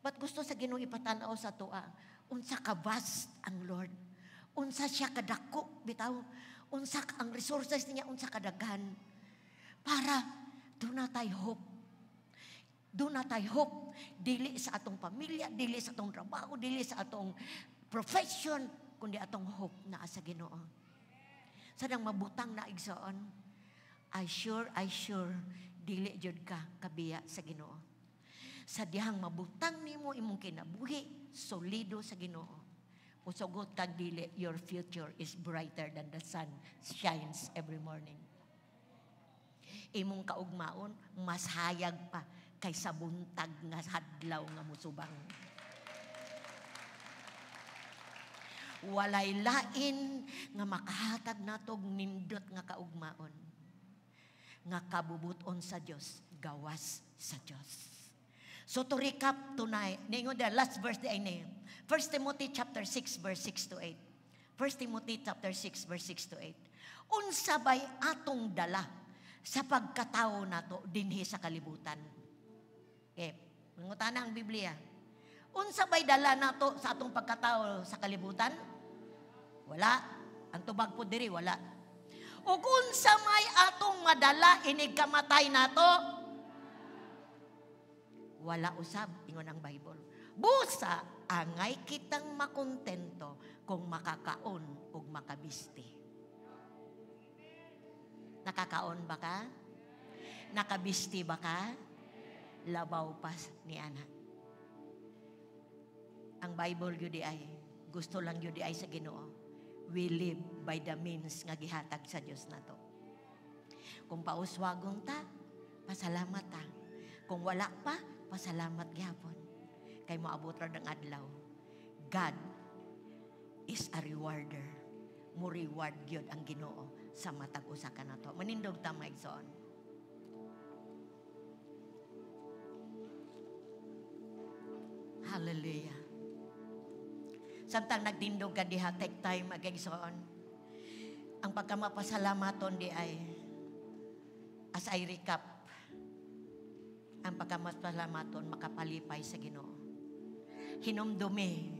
But gusto sa Ginoo ipatan-aw sa atoa, unsa ka vast ang Lord. Unsa siya kadako bitaw. Unsa ang resources niya, unsa kadaghan. Para doon na tayo hope. Doon na tayo hope. Dili sa atong pamilya, dili sa atong trabaho, dili sa atong profession. kundi atong hope naa sa Ginoo. Sa nang mabutang na, igsoon, I sure, dili jud ka kabiya sa Ginoo. Sa dihang mabutang nimo imong kinabuhi, solido sa Ginoo. Usugot kag dili, your future is brighter than the sun shines every morning. Imong kaugmaon, mas hayag pa kaysa buntag nga hadlaw nga musubang. Walay lain nga makahatag natog nindot nga kaugmaon nga kabubuton sa Dios gawas sa Dios. So to recap tonight, ningon the last verse di ay ni 1 Timothy chapter 6 verse 6 to 8. 1 Timothy chapter 6 verse 6 to 8. Unsa bay atong dala sa pagkatao nato dinhi sa kalibutan? Okay, mangutana ang Biblia. Unsa bay dala nato sa atong pagkatao sa kalibutan? Wala. Ang tubag po diri, wala. Ug unsa may atong madala inig kamatay nato? Wala usab, ingon ang Bible. Busa, angay kitang makontento kung makakaon ug makabisti. Nakakaon ba ka? Nakabisti ba ka? Labaw pa ni ana. Ang Bible gyud ay gusto lang gyud ay sa Ginoo. We live by the means nga gihatag sa Dios nato. Kung pauswagon ta, pasalamat ta. Kung wala pa, pasalamat gihapon. Kay moabot ra ng adlaw. God is a rewarder. Mo reward gyud ang Ginoo sa matag usa ka nato. Manindog ta, mga igsoon. Hallelujah. Samtang nagtindog ka diha, take time, mga igsoon. Ang pagkamapasalamaton di ay, as I recap, ang pagkamapasalamaton makapalipay sa Ginoo. Hinumdumi,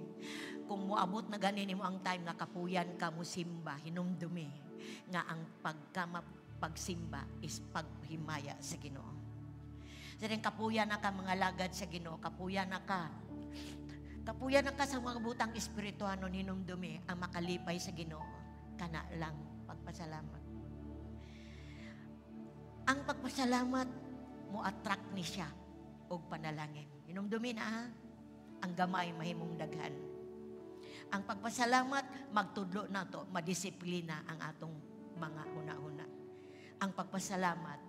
kung moabot na ganin mo ang time nga kapuyan ka mo simba, hinumdumi nga ang pagkamapagsimba is paghimaya sa Ginoo. Sa rin kapuyan na ka mga lagad sa Ginoo, kapuyan na ka. Kapuyan na ka sa mga butang espirituano, hinumdumi ang makalipay sa Ginoo, kana lang pagpasalamat. Ang pagpasalamat mo attract ni siya og panalangin. Hinumdumi na ha, ang gamay mahimong daghan. Ang pagpasalamat magtudlo nato, madisiplina ang atong mga huna-huna. Ang pagpasalamat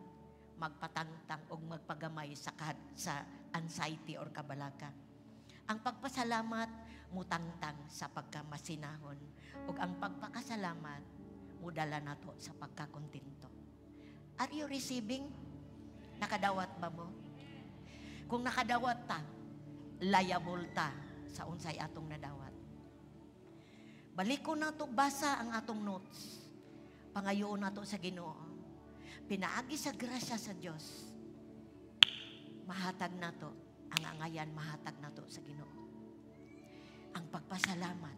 magpatangtang og magpagamay sa anxiety or kabalaka. Ang pagpasalamat mutangtang sa pagkamasinahon ug ang pagpakasalamat mudala nato sa pagkakontento. Are you receiving? Nakadawat ba mo? Kung nakadawat ta, liable ta sa unsay atong nadawat. Baliko nato basa ang atong notes. Pangayoon nato sa Ginoo. Pinaagi sa grasya sa Dios. Mahatag nato ang angayan, mahatag nato sa Ginoo. Ang pagpasalamat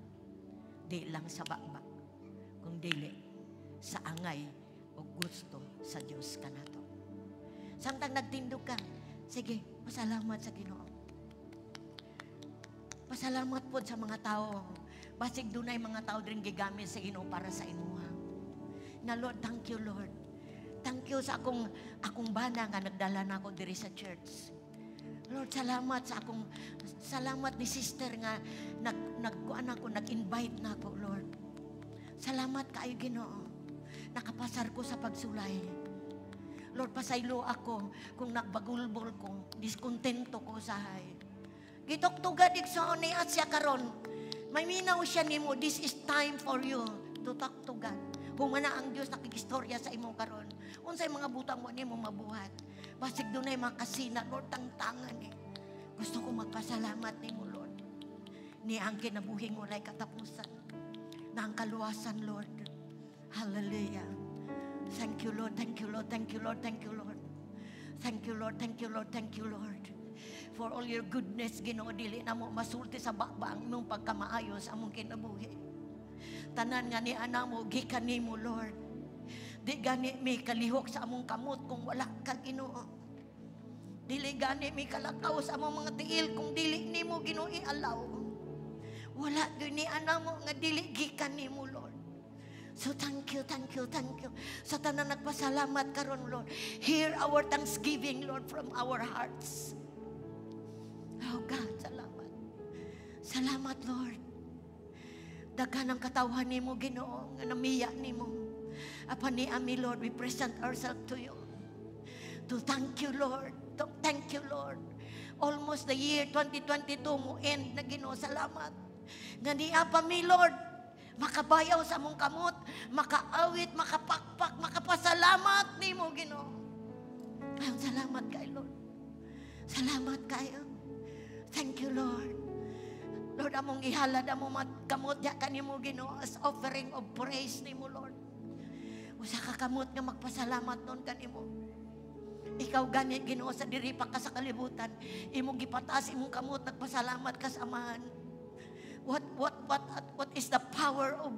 di lang sa baba, kung dili sa angay o gusto sa Dios kanato. Samtang nagtindog ka, sige, pasalamat sa Ginoo. Pasalamat po sa mga tao. Basig dunay mga tao dring gigamit sa Ginoo para sa imuha. Na Lord, thank you Lord. Thank you sa akong bana nga nagdala na ako diri sa church. Lord, salamat sa akong, salamat ni sister nga nag-invite na ako, Lord. Salamat kaayo Ginoo. Nakapasar ko sa pagsulay. Lord, pasaylo ako kung nagbagulbol ko, diskontento ko sahay. Gituktugan igsoon ni Asya karon. May minaw siya nimo, this is time for you to talk to God. Humana ang Dios nakikistorya sa imo karon. Unsay mga butang mo nimo mabuhat. Basig dunay mga kasina, Lord, tangtangan eh. Gusto ko magpasalamat nimo, Lord. Ni ang kinabuhing walay katapusan. Na ang kaluwasan, Lord. Hallelujah. Thank you, Lord. Thank you, Lord. Thank you, Lord. Thank you, Lord. Thank you, Lord. Thank you, Lord. Thank you, Lord. For all your goodness, Ginoo, dili na mo masulti sa baba ang imong pagkamaayo sa among kinabuhi. Tanan nga ni ana mo, gikan nimo, Lord. Di gani mi kalihok sa among kamot kung wala ka, Ginoo. Dili gani mi kalakaw sa among mga tiil kung dili nimo, Ginoo, i-allow. Wala gyud ni namo nga dili gikan nimo, Lord. So thank you, thank you, thank you. Sa tanan nagpasalamat karon, Lord. Hear our thanksgiving, Lord, from our hearts. Oh God, salamat. Salamat, Lord. Daghan ang katawhan nimo, Ginoo, nga namiya nimo. Apan ni ami, Lord, we present ourselves to you. To thank you, Lord. To thank you, Lord. Almost the year 2022 mo end na, Ginoo, salamat. Nga niya pa mi, Lord, makabayaw sa among kamot, makaawit, makapakpak, makapasalamat nimo, Ginoo. Ay, salamat kay Lord. Salamat kayo. Thank you, Lord. Lord, among ihalad among kamot ya kanimo, Ginoo, as offering of praise nimo, Lord. Usa ka kamot nga magpasalamat nun kanimo. Ikaw gani, Ginoo, sa diri pa ka sa kalibutan, imong gipataas imong kamot, nagpasalamat ka sa Amahan. What is the power of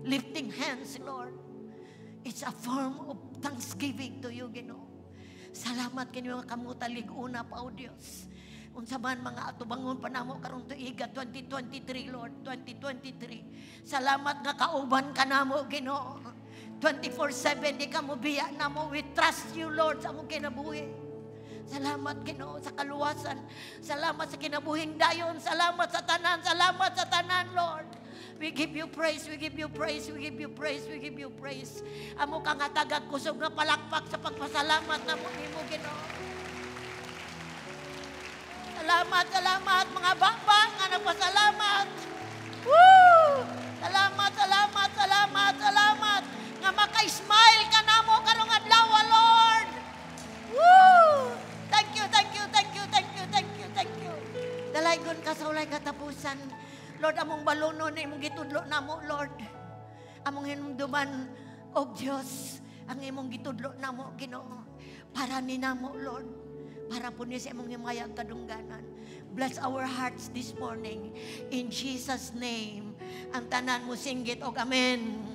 lifting hands, Lord? It's a form of thanksgiving to you, Ginoo. Salamat kanimo nga kamuta lig-una pa, O Dios. Unsa man mga atubangon pa namo karong tuiga 2023, Lord, 2023. Salamat nga kauban ka namo, Ginoo. 24/7 di ka mo biya namo. We trust you, Lord, sa among kinabuhi. Salamat, Ginoo, sa kaluwasan. Salamat sa kinabuhing dayon. Salamat sa tanan. Salamat sa tanan, Lord. We give you praise, we give you praise, we give you praise, we give you praise. Amo kang hatagag kusog nga palakpak sa pagpasalamat namo nimo, Ginoo. Salamat, salamat, mga baba nga nagpasalamat. Woo! Salamat, salamat, salamat, salamat. Nga maka-smile ka namo karong adlaw, Lord. Woo! Thank you, thank you, thank you, thank you, thank you, thank you. Dalaygon ka sa walay katapusan. Lord, among balonon na imong gitudlo namo, Lord. Among hinumduman, O Diyos, ang imong gitudlo namo, Ginoo. Para ni namo, Lord. Para po ni sa imong himayang kadungganan. Bless our hearts this morning. In Jesus' name, ang tanan mo singgit og amen.